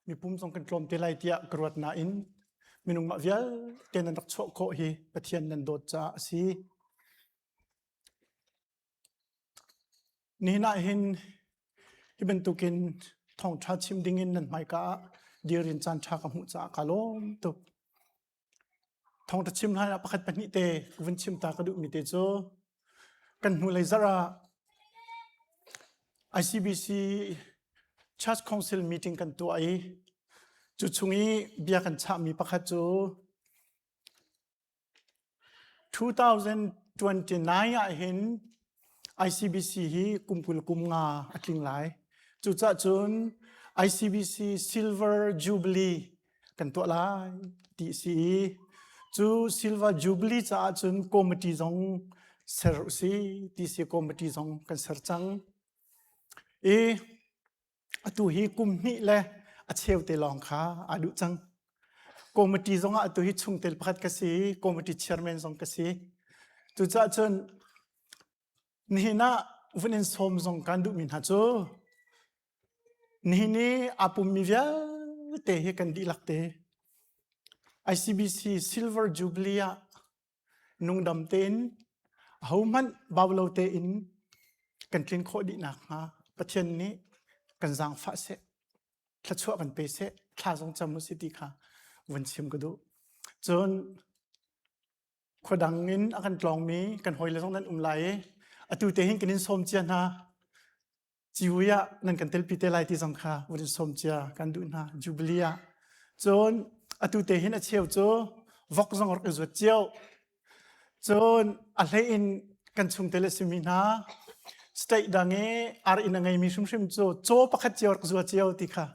Mipum zong kan tlawm te lai tiah ka ruat nain minung mah vialte nan rak chuah khawh hi Pathian nan dawt caah a si. Nihin ah hin hi bantukin thawngṭha chim dingin nan hmaika ah dir in caan ṭha ka hmuh caah kaa lawm tuk. Thawngṭha chim hlan ah pakhat pahnih te ka vun chim ta ka duhmi te cu kan hnulei zarh ah ICBC Church Council meeting kan tuah i cu chung i bia kan chahmi pakhat cu 2029 ah hin ICBC hi kum 20 kum nga a tling lai. Cucaah cun ICBC Silver Jubilee kan tuah lai ti a si i cu Silver Jubilee caah cun committee zong ser usih ti si committee zong kan ser cang. I atu hi kum hnih le a cheu te lawng kha aa duh cang. Committee zong ah atu hi chungtel pakhat ka si i committee chairman zong ka si. Cucaah cun nihin ah vun in sawm zong kan duhmi hna cu nihin i aa pummi vialte hi kan dihlak te ICBC Silver Jubilee ah nungdam tein ahohmanh bau lo tein kan tlin khawh dih nakhnga Pathian nih kan zaangfah seh, thluachuah kan pe seh, thla zong cam usih ti kha vun chim ka duh. Cun khuadang in a kan tlawngmi kan hawile zong nan um lai i atu te hin kan in sawm cia hna. Civui ah nan kan telpi te lai ti zong kha vun in sawm cia kan duh hna Jubilee ah. Cun atu te hin a cheu cu vok zong rak i zuat cio. Cun a hlei in kan chungtel a simi hna state dang i ar inn a ngeimi hrimhrim cu caw pakhat cio rak zua cio ti kha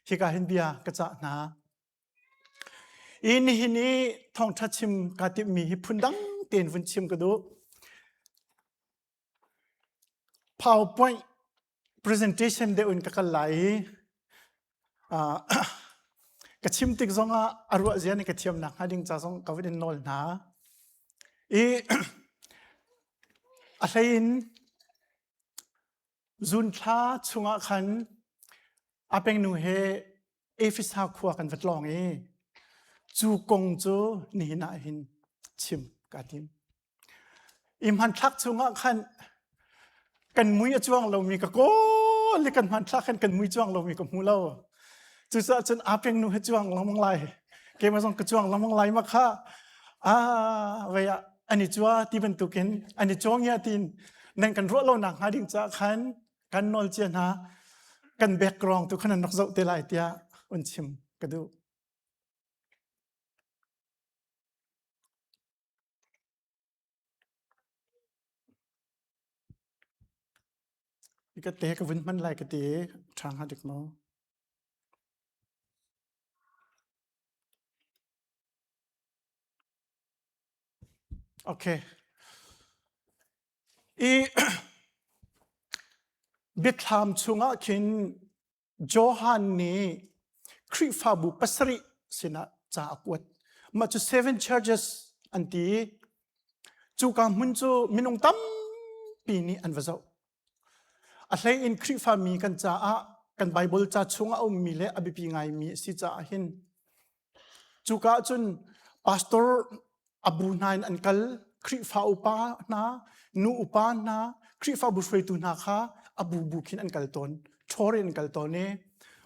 hika hin bia ka cah hna. I nihin i thawngṭha chim kaa timhmi hi phundang tein vun chim ka duh. PowerPoint presentation deuh in ka kal lai i uh, ka chim tik zongah a ruah zia nih ka thiam nak hnga ding ca zong ka vun in nawl hna. I a hlei in zun thla chungah khan a pengnu he Efesa khua kan va tlawng i cu kong cu nihin ah hin chim ka tim. I hmanthlak chungah khan kan mui a cuang lomi ka kawl i kan hmanthlak khan kan mui cuang lomi ka hmu lo. Cucaah cun aa peng nu he cuang lengmang lai. Keimah zong ka cuang lengmang lai ma kha ah vei ah an i cua ti bantukin an i cuang ya tiin nan kan ruah lo nak hnga ding caah khan kan nawl cia hna kan background tu khan an rak zoh te lai tiah un chim ka duh. Ka te ka vun hman lai ka ti ṭha hnga dik maw? Okay. I biathlam chungah khin Johan nih Khrihfabu pasarih sinah ca a kuat. Mah cu seven churches an ti i cuka hmun cu minung tampi nih an va zoh. A hlei in Khrihfami kan caah kan Bible ca chungah a ummi le a biapi ngaimi a si caah hin Cuka ah cun pastor a bu hna in an kal, Khrihfa upa hna, nu upa hna, Khrihfabu hruaitu hna kha a bu bu khin an kal tawn, ṭhawr in an kal tawn i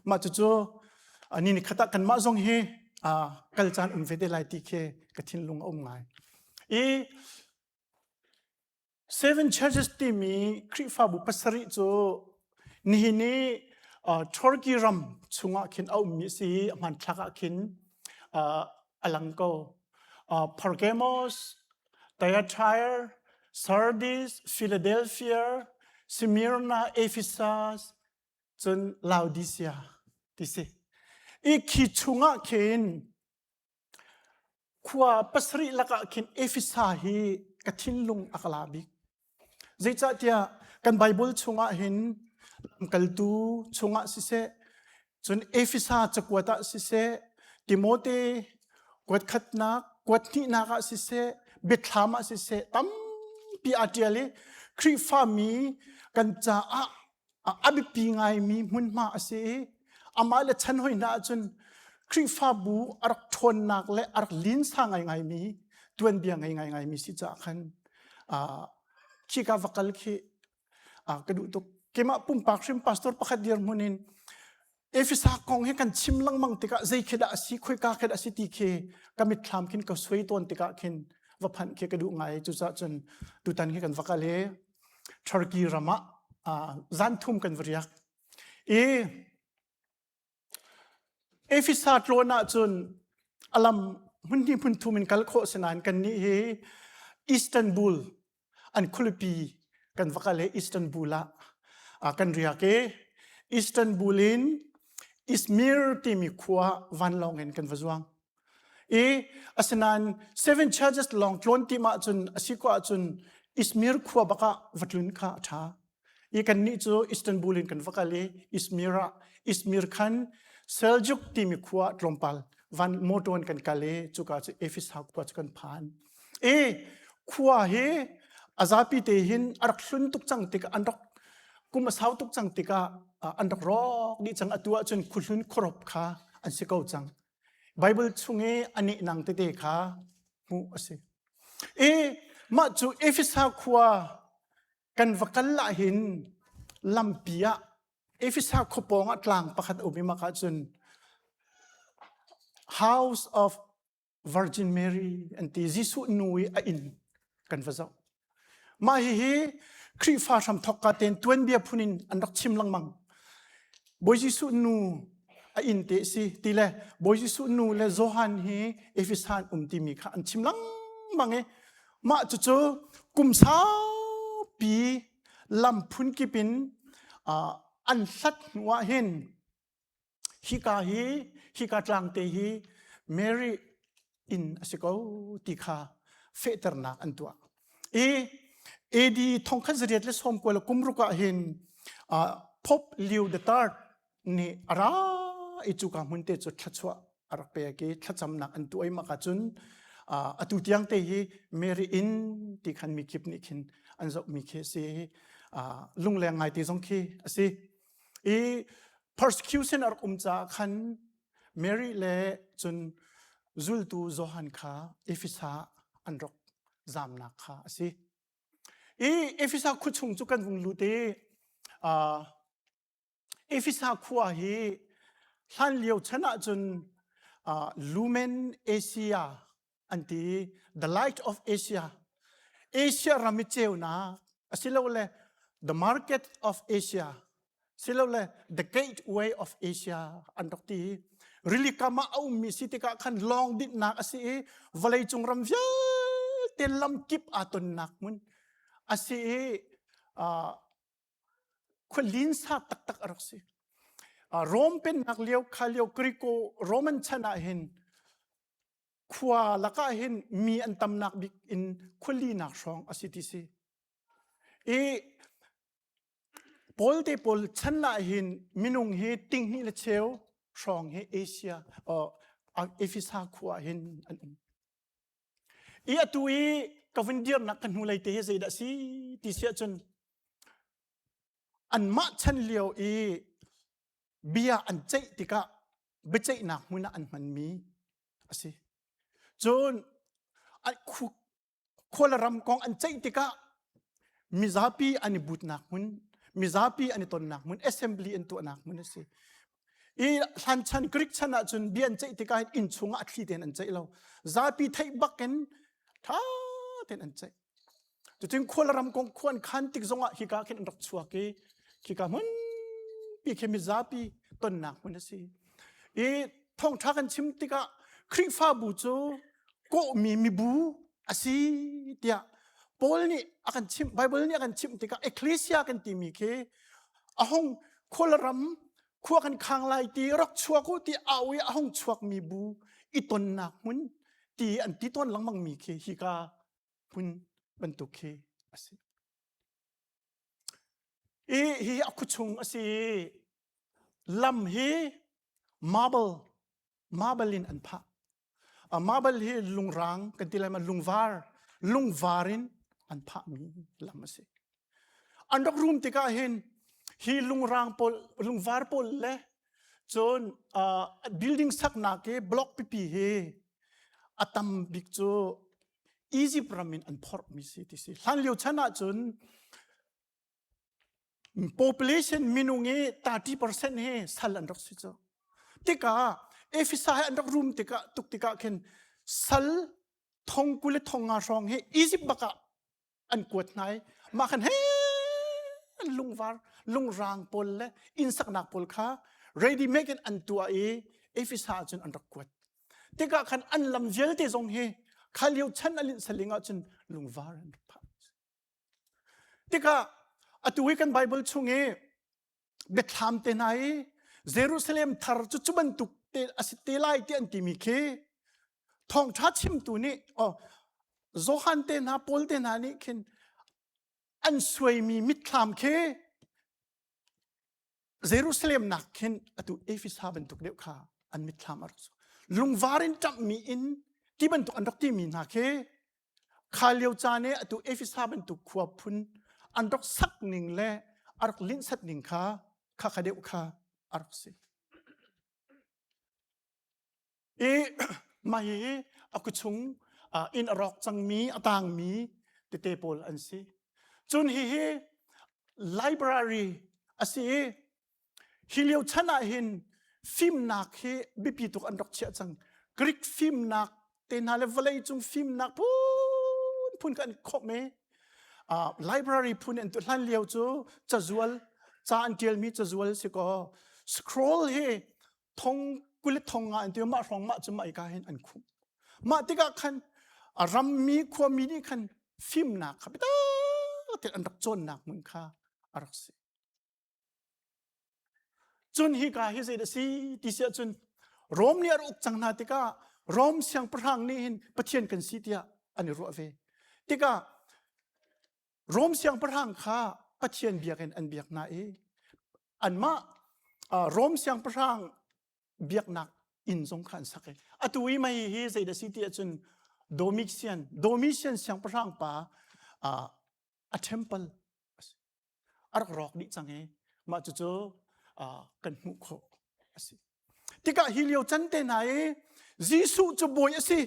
mah cucu ni ni khat ah kanmah zong hi kal caan um ve te lai ti khi ka thinlung a um ngai. I Seven Churches timi Khrihfabu pasarih cu nihin i uh, Turkey ram chungah khin a ummi a si i a hmanthlak ah khin uh, a lang ko. Uh, Pergamos, Thyatira, Sardis, Philadelphia, Smyrna, Ephesus, cun Laodicea ti si. I khi chungah khin Khua pasarih lakah khin Efesa hi ka thinlung a ka la bik. Zeicahtiah kan Baibal chungah hin lamkaltu chungah siseh, cun Efesa cakuat ah siseh, Timote kuat khatnak, kuat hnihnak ah siseh, biathlam ah siseh, tampi aa ṭial i Khrihfami kan caah a biapi ngaimi hmunhma a si i. Amah le chan hoi hna ahcun Khrihfabu a rak ṭhawnnak le a rak linsa ngaingaimi tuanbia ngei ngaingaimi si caah khan khika va kal khi ka duh tuk. Keimah pumpak hrim pastor pakhat dirhmun in Efesa kong hi kan chim lengmang tikah zei khi dah a si, khoika khi dah a si ti khi ka mitthlam khin ka suai tawn tikah khin va phanh khi ka duh ngai. Cucaah cun tutan hi kan va kal i Turkey ram ah zan thum kan va riak. I Efesa tlawn ahcun a lam hmun hnih hmun thum in kal khawh si nain kannih hi Istanbul an khualipi kan va kal i Istanbul ah kan riak i Istanbul in Izmir timi khua vanlawng in kan va zuang. I asinain Seven Churches lawng tlawn tim ahcun a si ko ahcun Izmir khua bak ah va tlun kha a ṭha. I kannih cu Istanbul in kan va kal i Izmir ah Izmir khan Seljuk timi khua tlawmpal van motor in kan kal i cuka cu Efesa khua cu kan phan. I khua hi a zapi te hin a rak hlun tuk cang tikah an rak kum a sau tuk cang tikah an rak rawk dih cang atu ahcun khuhlun khuarop kha an si ko cang. Bible chung i a nehnang tete kha hmuh a si. I mah cu Efesa khua kan va kal ah hin lampi ah Efesa khuapawng ah tlang pakhat a um i mah ah cun House of Virgin Mary an ti Jesuh nu i a inn kan va zoh. Mah hihi Khrihfa hramthawk ka ten tuanbia phun in an rak chim lengmang. Bawi Jesuh nu a inn te si ti le Bawi Jesuh nu le Johan hi Efesa an um timi kha an chim lengmang i Mah cucu kum saupi lam phunkip in an hlat hnu ah hin hika hi hika tlangte hi Mary inn a si ko ti kha fehternak an tuah. I AD 1990 kum ruk ah hin Pope Leo the Third nih a ra i cuka hmun te cu thluachuah a rak pek i thlacamnak an tuah i mah cun atu tiang te hi Mary inn ti khan mi kip nih khin an zohmi khi a si lungleng ngai te zong khi a si i persecution a rak um caah khan Mary le cun zultu Johan kha Efesa an rak zamnak kha a si i Efesa khuachung cu kan vung lut i Efesa khua hi hlanlio chan ahcun uh, Lumen Asia an ti the light of Asia Asia ram i ceunak asilole the market of Asia silole the gateway of Asia an rak ti rili kam ah a ummi si tikah khan lawng dinhnak a si i vawleicung ram vialte lamkip aa tonnak hmun a si i uh, khualinsa taktak a rak si. Rom pennak lio kha lio Greco Roman chan ah hin khua lakah hin mi an tamnak bik in khualinak hrawng a si ti si. I Paul te pawl chan ah hin minung hi tinghnih le cheu hrawng hi Asia Efesa khua hin an um. I atu i ka vun dirnak ka hnulei te hi zeidah si ti si ahcun anmah chan lio i bia an ceih tikah biaceihnak hmun ah an hmanmi a si. Cun khual ram kong an ceih tikah mizapi an i butnak hmun mizapi an i tonnak hmun assembly an tuahnak hmun a si i hlan chan Greek chan ahcun bia an ceih tikah inn chungah a thli tein an ceih lo zapi theih bak in ṭha tein an ceih cutin khual ram kong khuan khan tik zongah hika khin an rak chuak i khika hmun pi khi mizapi tonnak hmun a si i thawngṭha kan chim tikah Khrihfabu cu kawhmi mibu a si tiah Paul nih a kan chimh Bible nih a kan chimh tikah ecclesia kan timi khi a hung khualram khua kan khang lai ti rak chuak u ti au i a hung chuakmi bu i tonnak hmun ti an ti tawn lengmang mi khi hika hmun bantuk khi a si. I hi a khuachung a si i lam hi marble marble in an phah. Marble hi lungrang kan ti lai ma lungvar lungvar in an phahmi lam a si. An rak rum tikah hin hi lungrang pawl lungvar pawl le Cun uh, building saknak hi block pipi hi a tam bik cu Egypt ram in an phorhmi si ti si. Hlan lio chan ahcun population minung i 30% hi sal an rak si cu. Tikah Efesa he an rak rum tikah tuk tikah khin sal thong 20 le thong nga hrawng hi Egypt bak ah an kuat hna i mah khan he lungvar lungrang pawl le inn saknak pawl kha ready make in an tuah i Efesa ah cun an rak kuat. Tikah khan an lam vialte zong hi kha lio chan a linh saling ah cun lungvar an rak phah. Tikah atu hi kan Bible chung i biathlam te hna i Jerusalem thar cu cu bantuk te a si te lai ti an timi khi thawngṭha chimtu nih oh Johan te hna Paul te hna nih khin an suaimi mitthlam khi Jerusalem nak khin atu Efesa bantuk deuh kha an mitthlam a rak su. Lungvar in ṭamhmi in ti bantuk an rak timi hna khi kha lio caan i atu Efesa bantuk khua phun an rak sak ning le a rak linhsat ning kha kha kha deuh kha a rak si. I mah hi a kuchung inn a rawk cangmi a tangmi tete pawl an si. Cun hihi library a si i hi lio chan ah hin fimnak hi biapi tuk an rak chiah cang. Greek fimnak te hna le vawleicung fimnak phunphun kha an khawmh i library phun an tu hlan lio cu cazual ca an ṭialmi cazual si kaw scroll hi thong 20 thong nga an ti mah hrawng mah cu mah ka hin an khumh mah tikah khan a rammi khuami nih khan fimnak kha biatak tein an rak cawnnak hmun kha a rak si cun hika hi zei dah si ti si ahcun Rom nih a rak uk cang hna tikah Rom siangpahrang nih hin Pathian kan si tiah an i ruah ve tikah Rom siangpahrang kha Pathian biakinn an biak hna i anmah Rom siangpahrang biaknak inn zong kha an sak i atu i mei hi zeidah si ti ahcun Domitian Domitian siangpahrang pa a temple a rak rawk dih cang i mah cucu kan hmuh khawh a si. Tikah hi lio can te hna i Jesuh cu bawi a si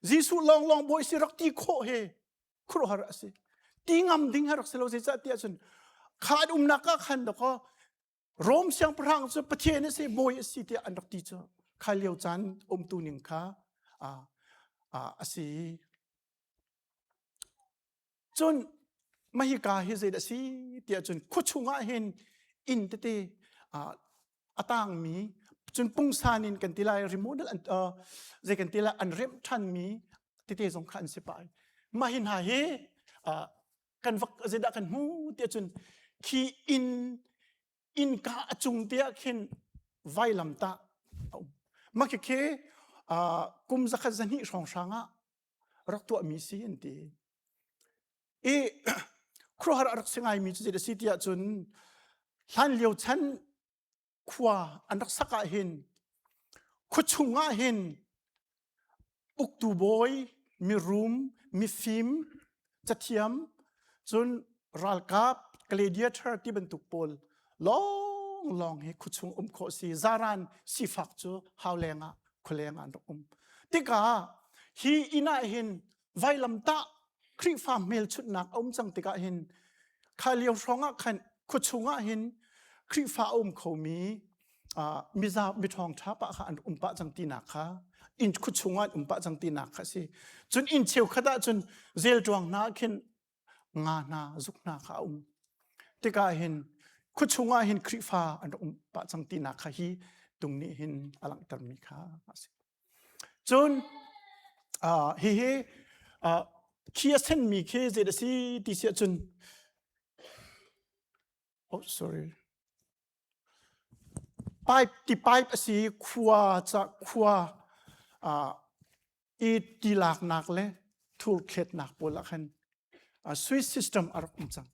Jesuh lawnglawng bawi si rak ti khawh hi khuaruahhar a si ti ngam ding ha rak si lo zeicah tiah cun kha an umnak ah khan dakaw Rom siangpahrang cu Pathian a si bawi a si tiah an rak ti cu kha lio caan umtu ning kha a si cun mahika hi zeidah si tiah cun khuachung ah hin inn tete a tangmi cun pungsan in kan ti lai remodel an zei kan ti lai an remh ṭhanmi tete zong kha an si pah mah hi hna hi kan vak zeidah kan hmu tiah cun khi inn innka a cung te ah khin vailamtah a um mah khi kum 102 hrawnghrang ah rak tuahmi si an ti I khuaruahhar a rak si ngaimi cu zei a si tiah cun hlanlio chan khua an rak sak ah hin khuachung ah hin uktu bawi, mirum, mifim, cathiam, cun ralkap, gladiator ti bantuk pawl lawnglawng hi khuachung um khawh si. Zaran sifak cu hauleng ah khualeng ah an rak um. Tikah hi inn ah hin vailamtah Khrihfa hmelchunhnak a um cang tikah hin kha lio hrawng ah khan khuachung ah hin Khrihfa a um khomi miza miṭhawng ṭha pah kha an um pah cang tinak kha inn khuachung ah an um pah cang tinak kha a si. Cun inn cheukhat ah cun zelṭuang hna ah khin nga hna zuk hna kha a um. Tikah hin khuachung ah hin Khrihfa an rak um pah cang tinak kha hi tung nih hin a langhtermi kha a si. Cun hihi khi a senmi khi zei a si ti si ahcun oh sorry pipe ti pipe a si khua ca khua i ti laknak le thur thletnak pawl ah khan Swiss system a rak um cang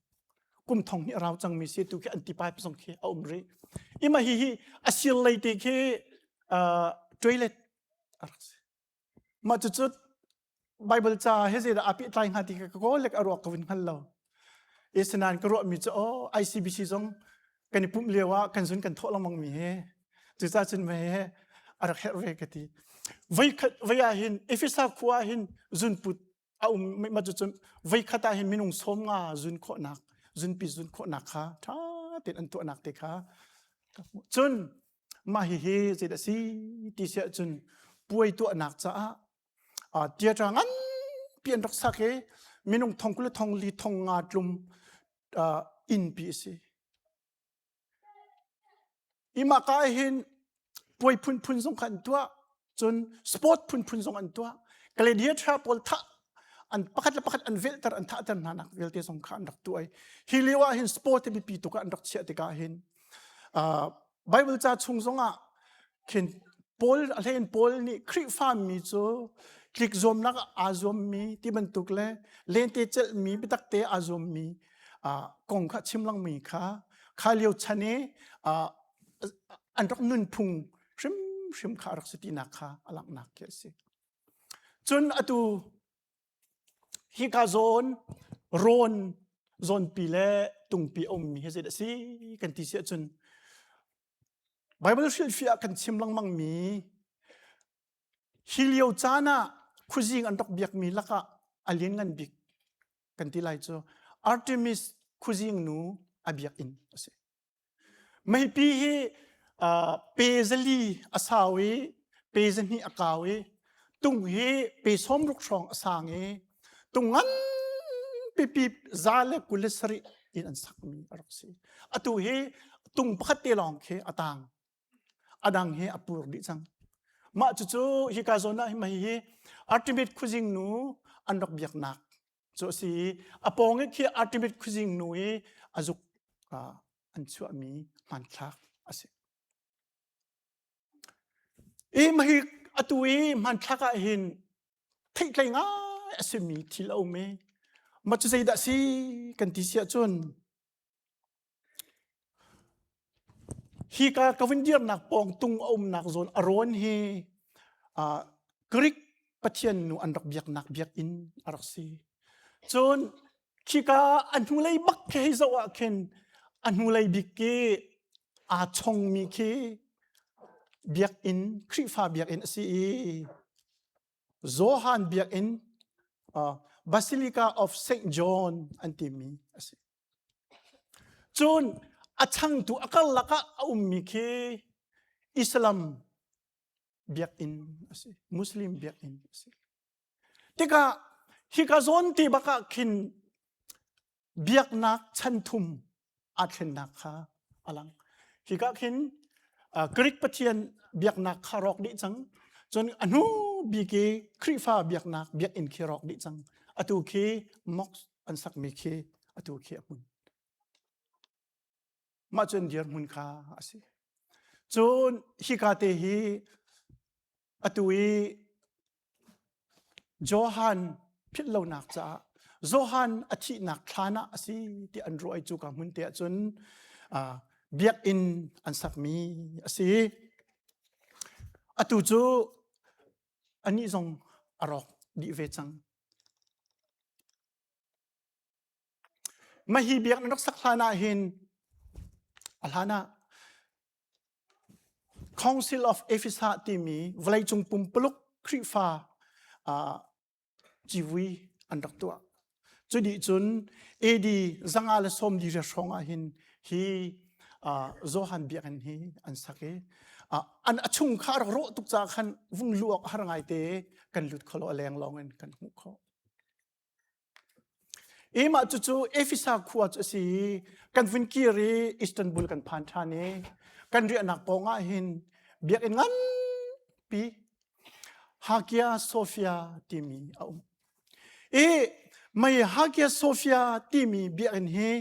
kum thong hnih a rau cangmi si tu khi an ti pipe zong khi a um rih ima hi hi a sir lei te khi toilet a rak si mah cucu Bible ca he zeidah aa pehtlai hnga ti ka kawl le ka ruak ka vun hngal lo Asinain ka ruahmi cu oh ICBC zong kan i pumh lio ah kan zun kan thawh lengmang mi hi. Cucaah cun mei he a rak herh ve ka ti. Voi khat voi ah hin Efesa khua ah hin zunput a um ma cu cun voi khat ah hin minung 50 zun khawhnak zunpi zun khawhnak kha ṭha tein an tuahnak te kha cun mah hihi zeidah si ti siah cun puai tuahnak caah theater nganpi an rak sak i minung thong kul thong li thong nga tlum innpi a si. Ima ka hin puai phunphun zong kha an tuah cun sport phunphun zong an tuah gladiator pawl thah an pakhat le pakhat an velhter an thahter hna nak vialte zong kha an rak tuah i hi lio ah hin sport hi biapi tuk ah an rak chiah tikah hin Bible ca chung zongah khin Paul a hlein Paul nih Khrihfa mi cu tlik zuamnak aa zuammi ti bantuk le lente celhmi biatak te aa zuammi kong kha chim langmi kha kha lio chan i an rak nunphung hrimhrim kha a rak si tinak kha a langhnak khi a si. Cun atu hika zawn rawn zawnpi le tungpi a ummi hi zeidah a si kan ti si ahcun Bible hrilhfiah kan chim lengmang mi hi lio caan ah khuazing an rak biakmi lakah a lianngan bik kan ti lai cu Artemis khuazing nu a biakinn a si. Meipi hi pe zali a sau i pe zahnih a kau i tung hi pe 60 hrawng a sang i tung ngan pipi 127 in an sakmi a rak si. Atu hi tung pakhat te lawng khi a tang. A dang hi a pur dih cang. Mah cucu hika zawn ah hi hi Artemis khuazing nu an rak biaknak cu a si i a pawng i khi Artemis khuazing nu i a zuk an chuahmi hmanthlak a si. I mahi atu i hmanthlak ah hin theihtlei ngai a simi thil a um i mah cu zeidah si kan ti si ahcun Hika ka vun dirnak pawng tung a umnak zawn a rawn hi Greek pathian nu an rak biaknak biakinn a rak si. Cun khika a hnulei bak khi hei zoh ah khin a hnulei bik khi aa chongmi khi biakinn Khrihfa biakinn a si i Johan biakinn Basilica of Saint John an timi a si. Cun a changtu a karlak ah a ummi khi Islam biakinn a si. Muslim biakinn a si. Tikah hika zawn ti bak ah khin biaknak chanthum aa thlennak kha a lang. Hika khin Greek pathian biaknak kha rawk dih cang. Cun a hnu bik i Khrihfa biaknak biakinn khi rawk dih cang. Atu khi mosque an sakmi khi atu khi a hmun. Mah cun dirhmun kha a si. Cun hika te hi atu i Johan philhlonak caah Johan a thihnak thlan ah a si ti an ruah i cuka hmun te ahcun biakinn an sakmi a si. Atu cu anih zong a rawk dih ve cang. Mah hi biakinn rak sak hlan ah hin a hlan ah Council of Ephesus timi vawleicung pumpuluk Khrihfa uh, civui an rak tuah. Cu dih cun AD 198 hrawng ah hin hi uh, Johan biakinn hi an sak i uh, an a chung kha rak rawh tuk caah khan vung lu awk har ngai te kan lut kho lo a leng lawng in kan hmuh khawh. I mah cucu Efesa khua cu a si i kan vun kir i Istanbul kan phan ṭhan i kan riahnak pawng ah hin biakinn nganpi Hagia Sophia timi a um. I mei Hagia Sophia timi biakinn hi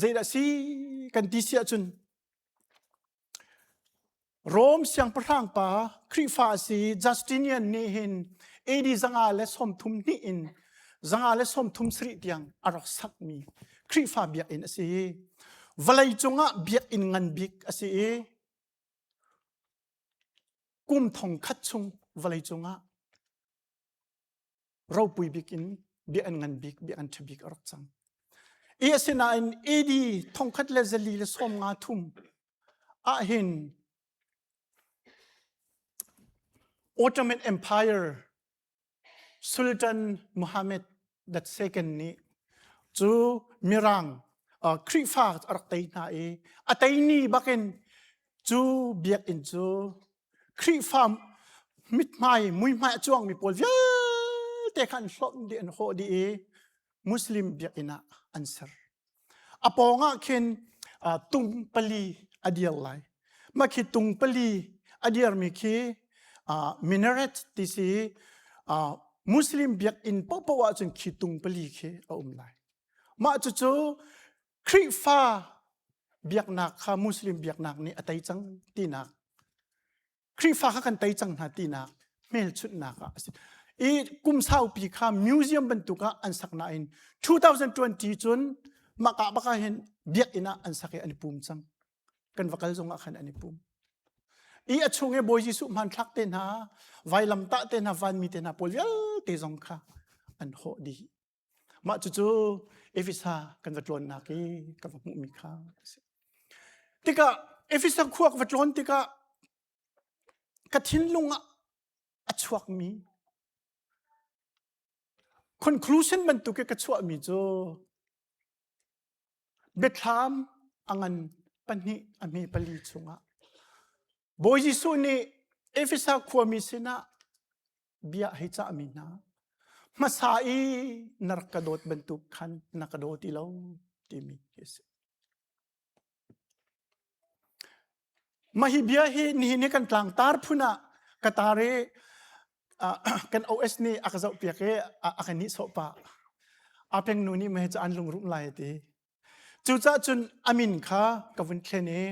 zeidah si kan ti si ahcun Rom siangpahrang pa Khrihfa a si Justinian nih hin AD 132 in 137 tiang a rak sakmi Khrihfa biakinn a si. Vawlei cungah biakinn ngan bik a si i kum thong khat chung vawlei cungah ropui bik in biakinn ngan bik biakinn ṭha bik a rak cang. I asinain AD 1453 ahhin. Ottoman Empire Sultan Muhammad the Second nih cu Mirang Khrihfa a rak tei hna i a tei ni bakin cu biakinn cu Khrihfa mithmai muihmai a cuangmi pawl vialte kha an hlonh dih an hawh dih i Muslim biakinn ah an ser. A pawng ah khin tung pali a dir lai. Mah khi tung pali a dirmi khi minaret ti si Muslim biakinn paohpaoh ahcun khi tung pali khi a um lai. Mah cucu Khrihfa biaknak kha Muslim biaknak nih a tei cang tinak Khrihfa kha kan tei cang hna tinak hmelchunhnak ah a si. I kum saupi kha museum bantuk ah an sak nain 2020 cun mah ka bak ah hin biakinn ah an sak i an i pum cang. Kan va kal zong ah khan an i pum. I a chung i Bawi Jesuh hmanthlak te hna, vailamtah te hna, vanmi te hna pawl vialte zong kha an hawh dih. Mah cucu Efesa kan va tlawnnak i ka va hmuhmi kha a si. Tikah Efesa khua ka va tlawn tikah ka thinlung ah a chuakmi conclusion bantuk i ka chuahmi cu biathlam a ngan pahnih a hme pali chungah Bawi Jesuh nih Efesa khuami sinah bia hei cahmi hna hmasa i na rak ka dawt bantuk khan na ka daw ti lo timi hi a si. Mah hi bia hi nihin hi kan tlangtar phun ah ka tar i kan OS nih a ka zohpiak i a ka nihsawh pah. A peng nu nih mah hi cu an lungrum lai a ti. Cucaah cun a min kha ka vun thlen i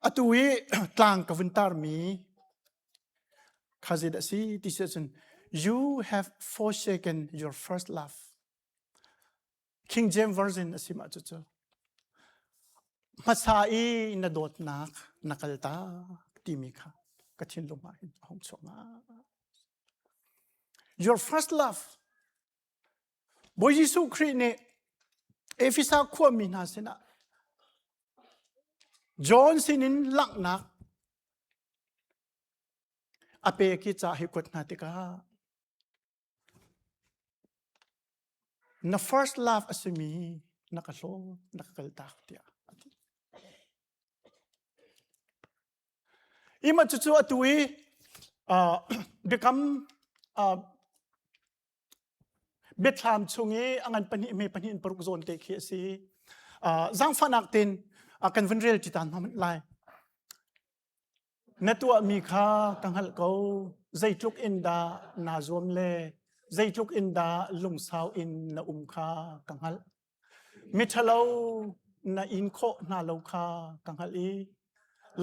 Atu i tlang ka vun tarmi kha zeidah a si ti si ahcun you have forsaken your first love. King James Version a si mah cucu. Hmasa i na dawtnak na kaltak timi kha ka thinlung ah hin a hung chuak Your first love Bawi Jesuh Khrih nih Efesa khuami hna sinah John sinin langhnak a pek i ca hi kuat hna tikah na first love a simi na ka hlawt na ka kaltak tiah a ti. Ima cucu atu i biakam Biathlam chung i a ngan pahnih hme pahnih in paruk zawn te khi a si. Zaangfahnak tein kan vun rel ṭi ta hna hmanh lai. Na tuahmi kha ka hngalh ko. Zeitluk in dah naa zuam le zeitluk in dah lungsau in na um kha ka hngalh. Miṭhalo na in khawh hna lo kha ka hngalh i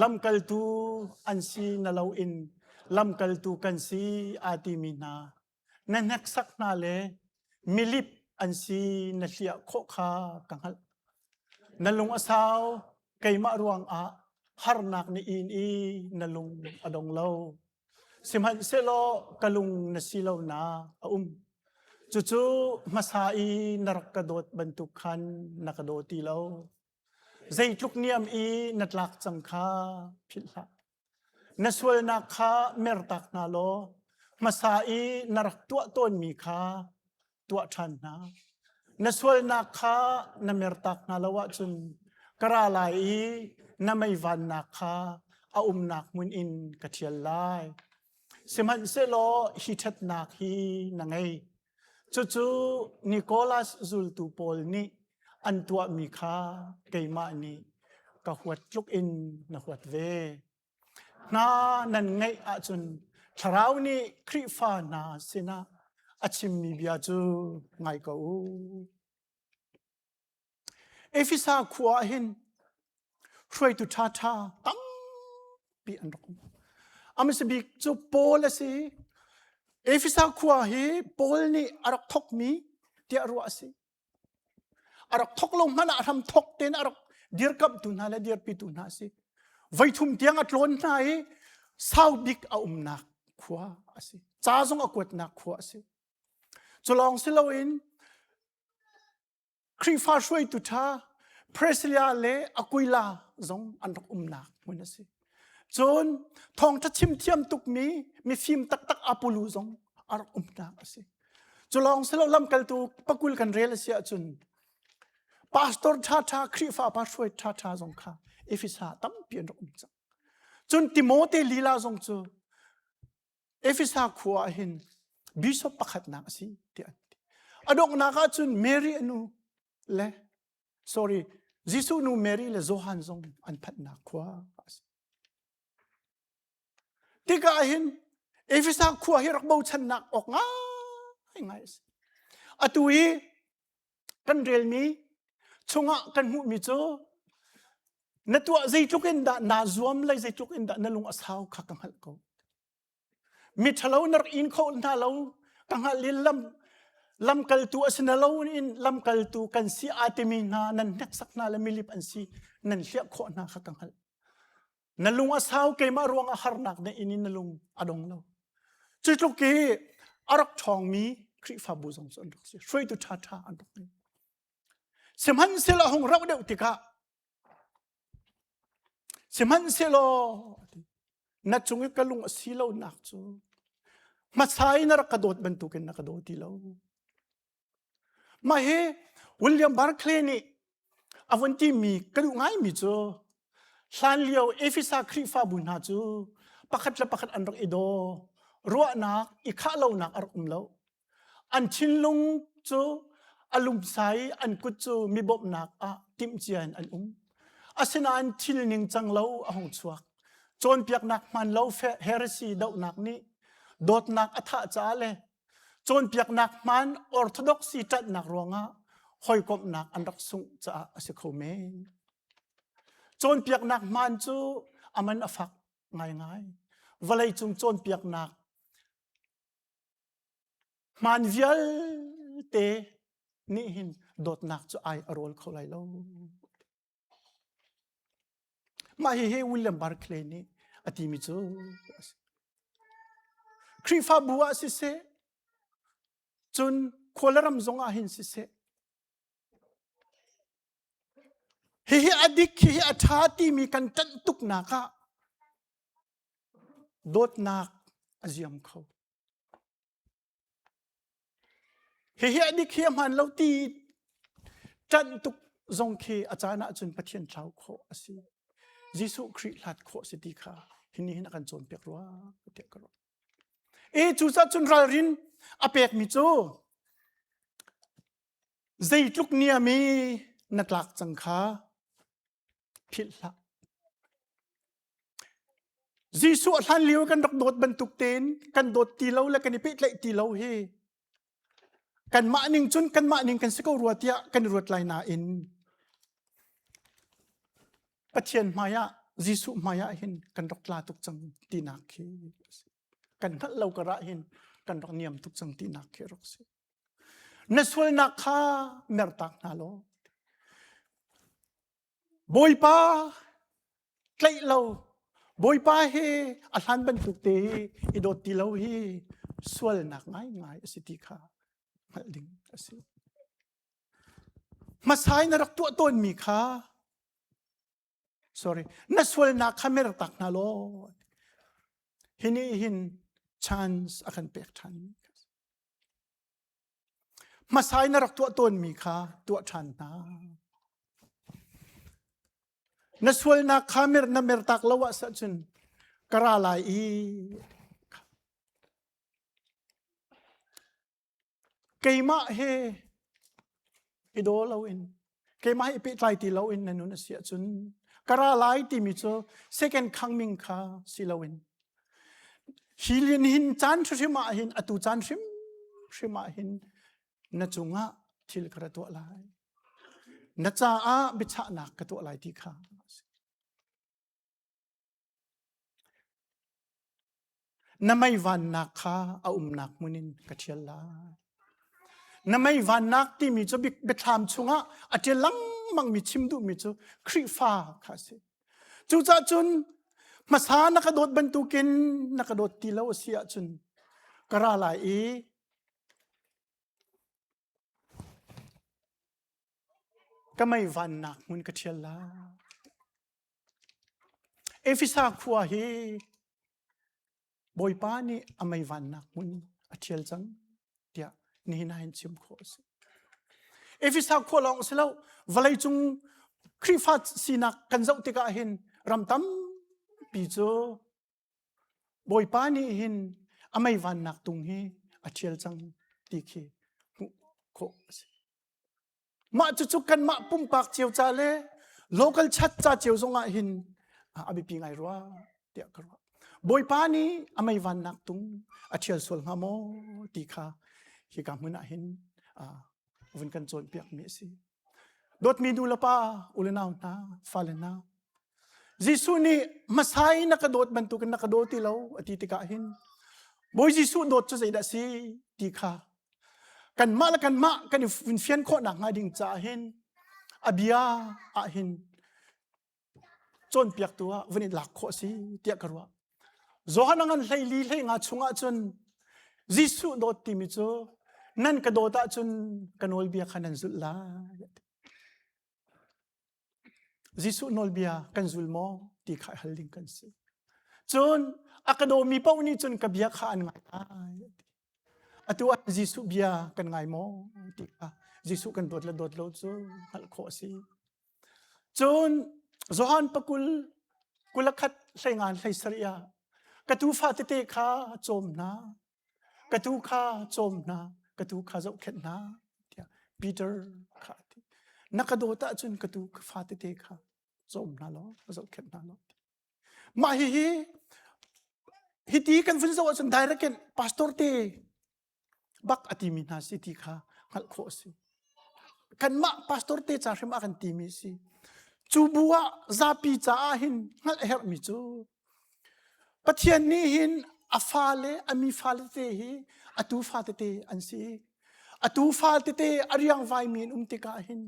lamkaltu an si na loin lamkaltu kan si aa timi hna na hneksak hna le milip an si na hliah khawh kha ka hngalh. Na lung a sau, keimah ruangah harnak na in i na lung a dong lo. Sihmanhsehlaw ka lung na si lonak a um. Cucu hmasa i na rak ka dawt bantuk khan na ka daw ti lo. Zeitluk niam i na tlak cang kha philh hlah. Na sualnak kha mertak hna law hmasa i na rak tuah tawnmi kha tuah ṭhan hna. Na sualnak kha na mertak hna lo ahcun ka ra lai i na meivannak kha a umnak hmun in ka ṭhial lai. Sihmanhsehlaw hi ṭhatnak hi na ngei. Cucu Nicholas zultu pawl nih an tuahmi kha keimah nih ka huat tluk in na huat ve. Hna nan ngeih ahcun Thlarau nih Khrihfa hna sinah a chimmi bia cu ngai ko u. Efesa khua ah hin hruaitu ṭhaṭha tampi an rak um. A hmasa bik cu Paul a si. Efesa khua hi Paul nih a rak thawkmi tiah ruah a si. A rak thawk lo hmanh ah hram thawk tein a rak dirkamhtu hna le dirpitu hna a si. Voithum tiang a tlawn hna i sau bik a umnak khua a si. Ca zong a kuatnak khua a si. Cu lawng si loin Khrihfa hruaitu ṭha Priscilla le Aquila zong an rak umnak hmun a si. Cun thawngṭha chim thiam tukmi mifim taktak Apollo zong a rak umnak a si. Cu lawng si lo lamkaltu pakul kan rel a si ahcun pastor ṭhaṭha Khrihfa pa hruai ṭhaṭha zong kha Efesa tampi an rak um cang. Cun Timote lila zong cu Efesa khua ah hin bishop pakhatnak a si tiah an ti. A donghnak ah cun Mary a nu le sorry Jesuh nu Mary le Johan zong an phanhnak khua a si. Tikah hin Efesa khua hi rak bochannak awk ngai ngai a si. Atu hi kan relmi chungah kan hmuhmi cu na tuah zeitluk in dah naa zuam le zeitluk in dah na lung a sau kha ka hngalh ko. Mi ṭhalo na rak in kho hna lo ka hngalh i lam lamkaltu a si na lo in lamkaltu kan si aa timi hna nan hneksak hna le milip an si nan hliah khawh hna kha ka hngalh. Na lung a sau keimah ruangah harnak na in in na lung a dong lo. Cu tluk i a rak ṭhawngmi Khrihfabu zong cu an rak si. Hruaitu ṭhaṭha an rak ngei. Sihmanhsehlaw a hung rauh deuh tikah sihmanhsehlaw na cung i ka lung a si lonak cu hmasa i na rak ka dawt bantukin na ka daw ti lo. Mah hi William Barclay nih a vun timi ka duh ngaimi cu hlanlio Efesa Khrihfabu hna cu pakhat le pakhat an rak i daw. Ruahnak i khah lonak a rak um lo. An thinlung cu a lumsa i an kut cu mi bawmhnak ah timhcia in an um. Asinain thil ningcang lo a hung chuak. Cawnpiaknak hmaan lo heresy dohnak nih dawtnak a thah caah le Cawnpiaknak hmaan Orthodoxy ṭanhnak ruangah hawikomhnak an rak sungh caah a si kho men. Cawnpiaknak hmaan cu a man a fak ngaingai. Vawleicung cawnpiaknak hmaan vialte nih hin dawtnak cu ai a rawl kho lai lo. Mah hihi William Barclay nih a timi cu a si. Khrihfabu ah siseh, cun khua le ram zong ah hin siseh, hihi a dik, hihi a ṭha timi kan ṭanh tuknak ah dawtnak a ziam kho. Hihi a dik hi a hmaan lo ti ṭanh tuk zong khi a caan ahcun Pathian thlau khawh a si. Jesuh Khrih hlat khawh a si ti kha hi nih hin a kan cawnpiak rua tiah ka ruah. E cucaah cun ralrin a pekmi cu zeitluk niam i na tlak cang kha philh hlah. Jesuh a hlan lio kan rak dawt bantuk tein kan dawt ti lo le kan i pehtlaih ti lo hi kanmah ning cun kanmah ning kan si ko rua tiah kan i ruat lai nain Pathian hmai ah Jesuh hmai ah hin kan rak tla tuk cang tinak khi a si. Kan hngalh lo karah hin kan rak niam tuk cang tinak khi a rak si. Na sualnak kha mertak hna law Bawipa tlaih lo Bawipa hi a hlan bantuk te hi i dawt ti lo hi sualnak ngaingai a si ti kha hngalh ding a si. Hmasa in na rak tuah tawnmi kha sorry na sualnak kha mer tak hna law hi nih hin chance a kan pek ṭhan. Hmasa in na rak tuah tawnmi kha tuah ṭhan hna. Na sualnak kha mer na mertak lo ah cun ka ra lai i keimah he i daw loin keimah he i pehtlai ti loin na nun a si ahcun ka ra lai timi cu second coming kha si loin Hi lin hin caan hrimhrim ah hin atu caan hrimhrim ah hin na cungah thil ka ra tuah lai. Na caah biachahnak ka tuah lai ti kha a si. Na mei vannak kha a umnak hmun in ka ṭhial lai. Na mei vannak timi cu biathlam chungah a ṭial lengmangmi chim duhmi cu Khrihfa kha a si. Cucaah cun hmasa na ka dawt bantukin na ka dawt ti lo a si ahcun ka ra lai i ka mei vannak hmun ka ṭhial lai. Efesa khua hi Bawipa nih a meivannak hmun a ṭhial cang tiah nihin ah hin chim khawh a si. Efesa khua lawng si lo, vawleicung Khrihfa sinak kan zoh tikah hin ram tampi cu Bawipa nih hin a meivannak tung hi a ṭhial cang ti khi hmuh khawh a si. Mah cucu kanmah pumpak cio ca le local chat ca cio zong ah hin a biapi ngai rua tiah ka ruah. Bawipa nih a meivannak tung a ṭhial sual hnga maw ti kha hika hmun ah hin vun kan cawnpiakmi a si. Dawtmi nu le pa, u le nau hna, fale hna, Jesuh nih hmasa i na ka dawt bantukin na ka daw ti lo a ti tikah hin Bawi Jesuh dawt cu zeidah a si ti kha kanmah le kanmah kan i vun fian khawh nakhnga ding caah hin a bia ah hin cawnpiaktu ah vun i lak khawh a si tiah ka ruah. Johan a ngan 14 hlei nga chungah cun Jesuh dawt timi cu nan ka dawt ahcun ka nawlbia kha nan zulh lai. Jesuh nawlbia kan zul maw ti kha hal ding kan si. Cun a ka dawmi paoh nih cun ka bia kha an ngai lai. Atu ah Jesuh bia kan ngai maw ti kha Jesuh kan dawt le dawt lo cu hngalh khawh a si. Cun Johan pakul kulakhat hleingan hleisarih ah ka tuufa tete kha cawm hna ka tuu kha cawm hna ka tuu kha zohkhenh hna tiah Peter kha a ti. Na ka dawt ahcun ka tuu fa tete kha cawm hna law zohkhenh hna law. Mah hihi hiti kan vun zoh ahcun direct in pastor te bak a timi hna si ti kha hngalh khawh a si. Kanmah pastor te ca hrim a kan timi a si. Cu bu ah zapi caah hin hngalh a herhmi cu Pathian nih hin a fale a mi fale tete hi a tufa tete an si. A tufa tete a riangvaimi an um tikah hin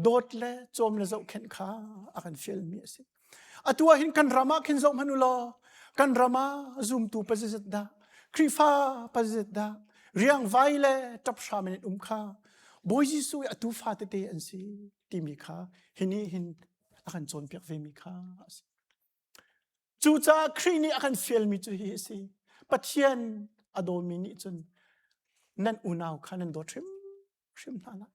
dawt le cawm le zohkhenh kha a kan fialmi a si. Atu ah hin kan ram ah khin zoh hmanh u law kan ram ah zumtu pazizat dah Khrihfa pazizat dah riangvai le ṭap hram in an um kha Bawi Jesuh i a tufa tete an si timi kha hi nih hin a kan cawnpiak vemi kha a si. Cucaah Khrih nih a kan fialmi cu hi a si. Pathian a dawmi nih cun nan unau kha nan dawt hrimhrim hna lai.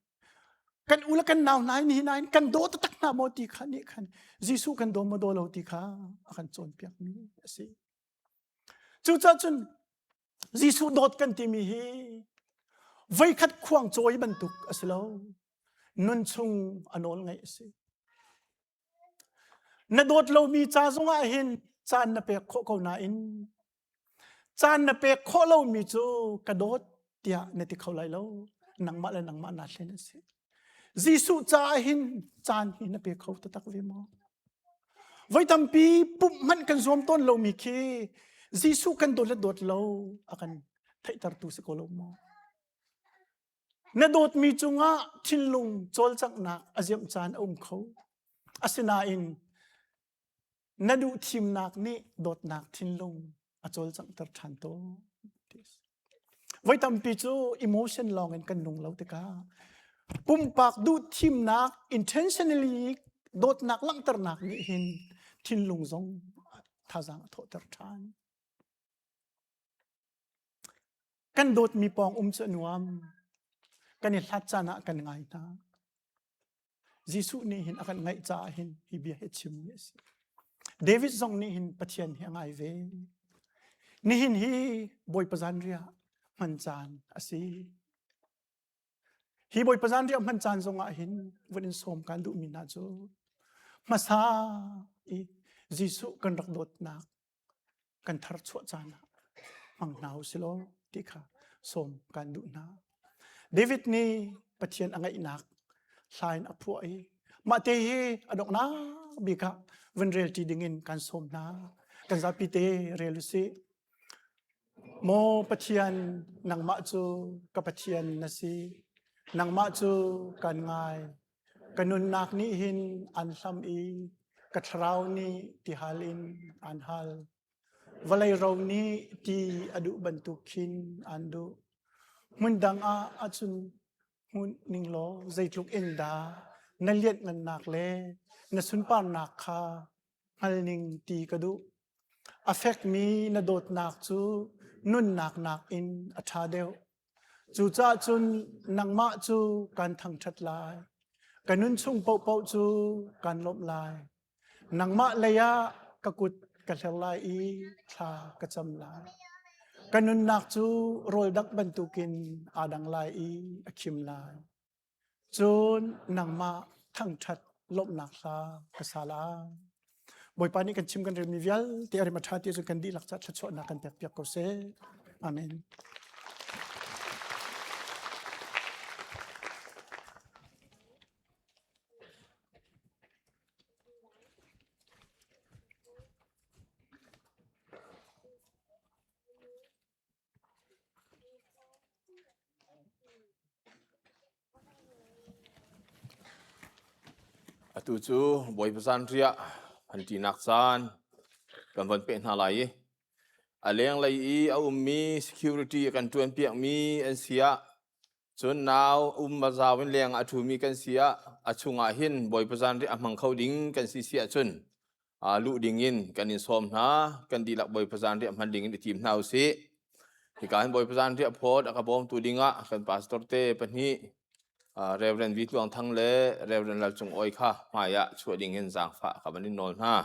Kan u le kan nau hna hi nain kan daw taktak hna maw ti kha nih khan Jesuh kan daw maw daw lo ti kha a kan cawnpiakmi a si. Cucaah cun Jesuh dawt kan timi hi voikhat khuang cawi bantuk a si lo. Nun chung a nawl ngaih a si. Na dawt lomi ca zongah hin caan na pek khawh ko nain caan na pek khawh lomi cu ka dawt tiah na ti kho lai lo. Nangmah le nangmah naa hlen a si. Jesuh caah hin caan hi na pe kho taktak ve maw? Voi tampi pumh hmanh kan zuam tawn lomi khi Jesuh kan dawt le dawt lo a kan theihtertu si ko lo maw? Na dawtmi cungah thinlung cawlcanghnak a ziamh caan a um kho. Asinain na duh thimnak nih dawtnak thinlung a cawlcanghter ṭhan tawn. Voi tampi cu emotion lawng in kan nung lo tikah pumpak duh thimnak intentionally dawtnak langhternak nih hin thinlung zong thazaang a thawhter ṭhan. Kan dawtmi pawng um cu a nuam. Kan i hlat caan ah kan ngai hna. Jesuh nih hin a kan ngaih caah hin hi bia hi chimmi a si. David zong nih hin Pathian hi a ngai ve. Nihin hi Bawipa zanriah hman caan a si. Hi Bawipa zanriah hman caan zongah hin vun in sawm kan duhmi hna cu hmasa i Jesuh kan rak dawtnak kan tharchuah caan ah hmang hna u silaw ti kha sawm kan duh hna. David nih Pathian a ngaihnak hla in a phuah i mah te hi a donghnak bik ah vun rel ṭi ding in kan sawm hna. Kan zapi te rel u sih. Maw Pathian, nangmah cu ka Pathian na si. Nangmah cu kan ngai. Ka nunnak nih hin an hlam i ka thlarau nih tihal in an hal. Vawlei ro nih ti a duh bantuk khin an duh. Hmun dang ah ahcun hmun ning law zeitluk in dah na lianhngannak le na sunparnak kha. hngalning ti ka duh. A fekmi na dawtnak cu nunnak nakin a ṭha deuh. Cucaah cun nangmah cu kan thangṭhat lai. Ka nun chung paohpaoh cu kan lawmh lai. Nangmah lei ah ka kut ka hler lai i thla ka cam lai. Ka nunnak cu rawl dangh bantukin aa dang lai i a khim lai. Cun nangmah thangṭhat lawmhnak hla ka sa lai. Bawipa nih kan chim kan relmi vialte a rem a ṭha ti cu kan dihlak ca thluachuahnak kan pekpiak ko seh. Amen. Atu cu Bawipa zanriah an ṭinak caan kan von peh hna lai i a lenglei i a ummi security a kan ṭuanpiakmi an si ah cun nau um zau in leng a ṭhumi kan si ah a chungah hin Bawipa zanriah a hmang kho ding kan si si ahcun luh dingin kan in sawm hna. Kan dihlak Bawipa zanriah hman dingin i tim hna usih. Hika hin Bawipa zanriah phawt a ka bawmtu dingah kan pastor te pahnih Reverend Vi Tluang Thang le Reverend Lal Cung Awi kha hmai ah chuah dingin zaangfah ka van in nawl hna.